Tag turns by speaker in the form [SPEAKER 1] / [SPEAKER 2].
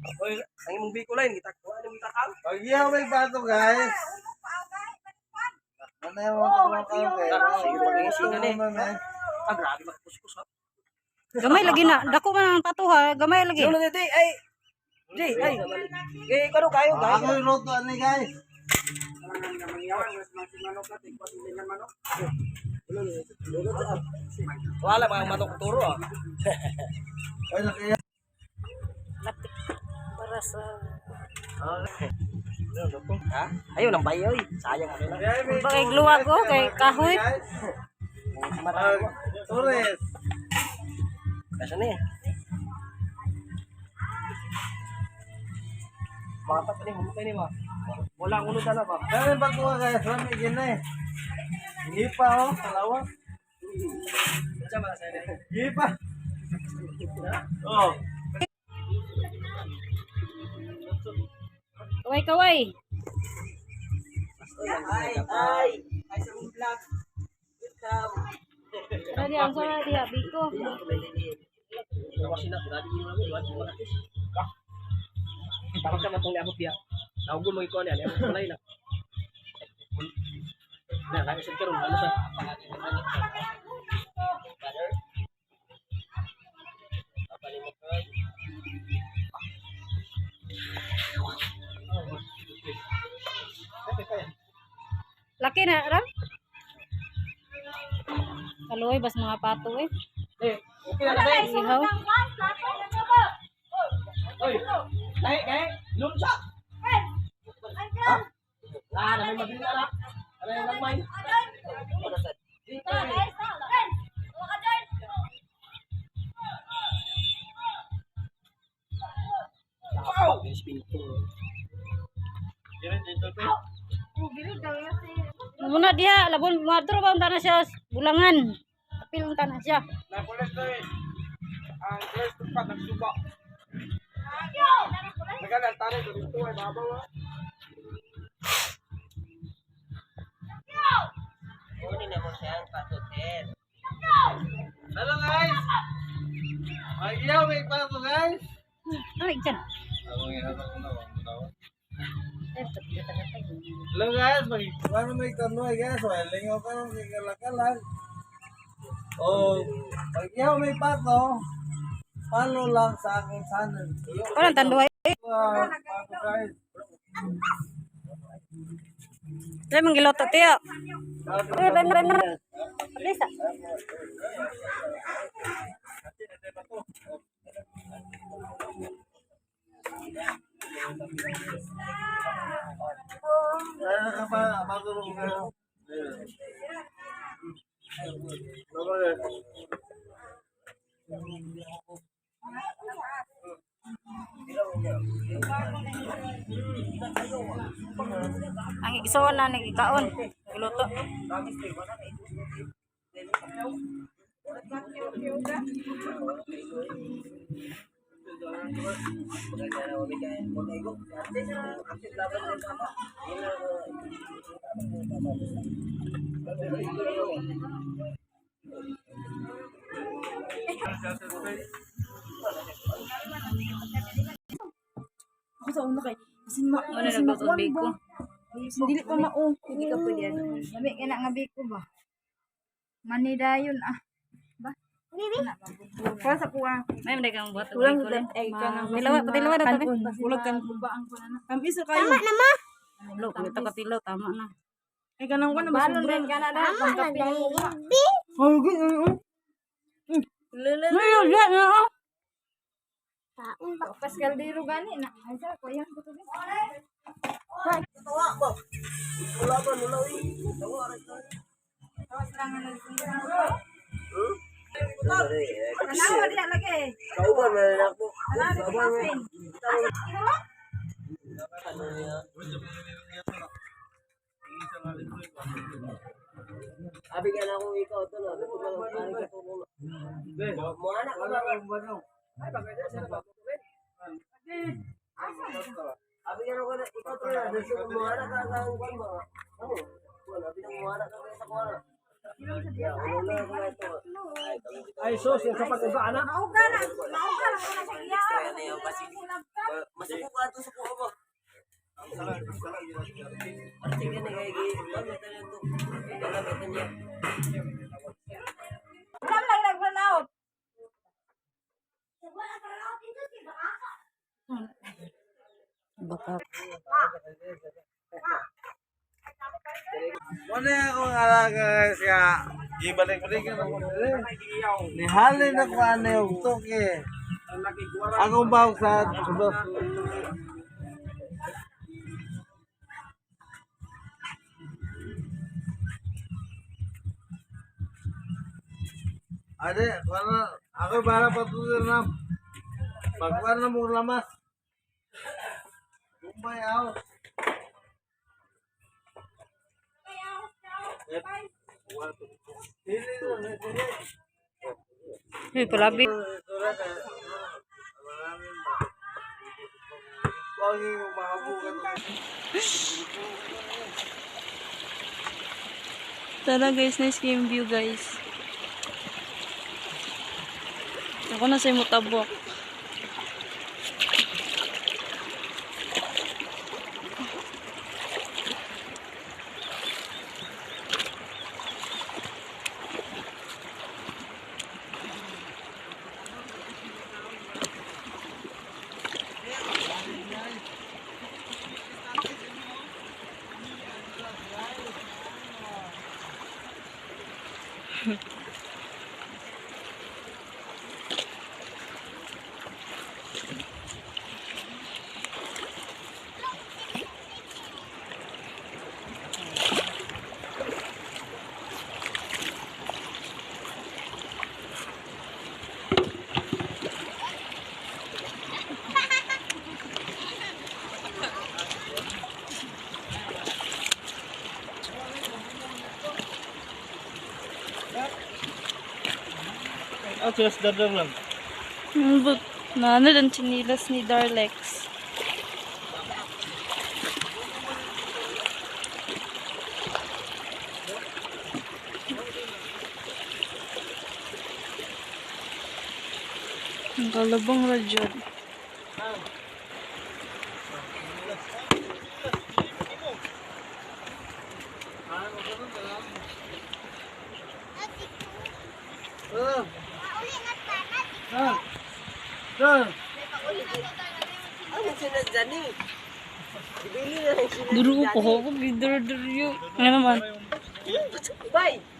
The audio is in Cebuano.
[SPEAKER 1] Oy, ang imong biko line kita kuha ni takal.
[SPEAKER 2] Pag-ihaw may pato, guys. Ano yung mga tulong kayo?
[SPEAKER 1] Sige, mag-isingan eh. Ah, grabe magkuskus ha.
[SPEAKER 3] Gamay lagi na. Dako man ang pato ha. Gamay lagi.
[SPEAKER 1] Yung na ay. Jay, ay. Eh, kano kayo, guys?
[SPEAKER 2] Ako yung roto ani, guys.
[SPEAKER 1] Wala mga manok turo ah.
[SPEAKER 2] Ay, nakiya.
[SPEAKER 3] Latik. Para sa
[SPEAKER 1] Ha? Ayun ang bayoy. Sayang ano na.
[SPEAKER 3] Bakay gluwag ko kay kahoy.
[SPEAKER 2] Torres.
[SPEAKER 1] Kasi na eh. Mata pa ni humukay ni ma. Wala ang ulo na ba?
[SPEAKER 2] Kami bago ka, guys. Rami gina eh. Hipa oh, kalawa.
[SPEAKER 1] Unsa man sa
[SPEAKER 2] Hipa. Oh.
[SPEAKER 3] Kaway kaway.
[SPEAKER 1] Ay, ay. Ay sa mong vlog. Welcome.
[SPEAKER 3] Ano diya ang sa diya biko.
[SPEAKER 1] Gawa sila, grabe yung mga iwan, mga katis. Takot ka matong liabot diya. Naugol mo ikaw niya, liabot kulay na. Na, kaya sa karon, ano sa? Brother.
[SPEAKER 3] Laki na ram. Kaluoy bas mga pato eh.
[SPEAKER 1] Eh, okay na lang.
[SPEAKER 3] Ihaw.
[SPEAKER 1] Oy, lahi, lahi, lunsa. Ha? Ah, na may mabili na lang. Ano yung lagmay? Wow!
[SPEAKER 3] Muna diha labon madro ba unta na siya bulangan. Apil unta na siya.
[SPEAKER 2] Napulis to eh. Ang first pa nagsuba. Nagalan tani ko dito ay babaw. Ah. Hello, guys. Mag-ihaw may pato, guys.
[SPEAKER 3] Ano dyan?
[SPEAKER 2] Hello guys, mag ano may tanong guys, well, lingaw ka nung kikalakalag. Oh, pag ihaw may pato, follow lang sa akong channel.
[SPEAKER 3] Wala tanduay.
[SPEAKER 2] Pato guys.
[SPEAKER 3] Dai manggiloto tiyo. Eh, ben ben. Lisa.
[SPEAKER 2] Kaya ka pa, matulog kayo. Bye-bye, guys.
[SPEAKER 3] Ang igsoon na ni gikaon. Giluto.
[SPEAKER 4] Ako sa una kay asin ma
[SPEAKER 3] Wala
[SPEAKER 4] asin
[SPEAKER 3] nagluto
[SPEAKER 4] makuan
[SPEAKER 3] biko.
[SPEAKER 4] ba. Dili pa mao. Hindi ka pwede ano. Lami ka na nga biko ba. Manidayon ah. Ba? Para sa kuha.
[SPEAKER 3] May man kang buhat og
[SPEAKER 4] Kulang
[SPEAKER 3] biko.
[SPEAKER 4] sa ay ka nga.
[SPEAKER 3] Tilawa, patilawa na to.
[SPEAKER 4] Kulang kan kubaan ko na. Tamis kayo. Tama na ma.
[SPEAKER 3] Lo, kung ito katilo tama na.
[SPEAKER 4] Ay kanang kuan na ba? Balon rin ka na da. Tama na Oh, good.
[SPEAKER 3] Ay, ya, ya.
[SPEAKER 4] Pascal diro gani na. Ay sa ko yan ko to. Tanawa diha lagi.
[SPEAKER 1] Kauban man ako.
[SPEAKER 4] Tanawa di
[SPEAKER 1] Abi ka na akong ikaw to no. Dito ka lang pare ka to. Mo anak ka ba? Ay bagay na sila ba? Abi ka na ko ikaw to na. Dito mo anak ka ang kuan ba? Ano? Kuan abi na mo anak ka sa kuan. Ya, ulo na ko ito. Ay sus, yung sa pag-uga ana.
[SPEAKER 4] Mauga na. Mauga na ko na sa iya.
[SPEAKER 5] Masuko ka to sa kuha ba? Sige na kay niya.
[SPEAKER 4] Kam lang nag-run out.
[SPEAKER 3] Baka
[SPEAKER 2] Wala akong alaga guys nga ibalik-balik na ko diri. Nihalin ako ani og tuki. Akong bawg sa sulod. Ade, wala ako bara patuloy na. Pagkuan na mong lamas. Bombay out.
[SPEAKER 3] Uy, palabi.
[SPEAKER 6] Tara guys, nice game view guys. Ako na sa tabok.
[SPEAKER 1] Ah, sila sa dadar lang.
[SPEAKER 6] But, naano ang chinilas ni Darlex. Ang kalabang radyo.
[SPEAKER 5] Ano sila Johnny? Ibili na lang sila.
[SPEAKER 6] Duro ko po ko, duro duro. Ano naman?
[SPEAKER 5] Bye.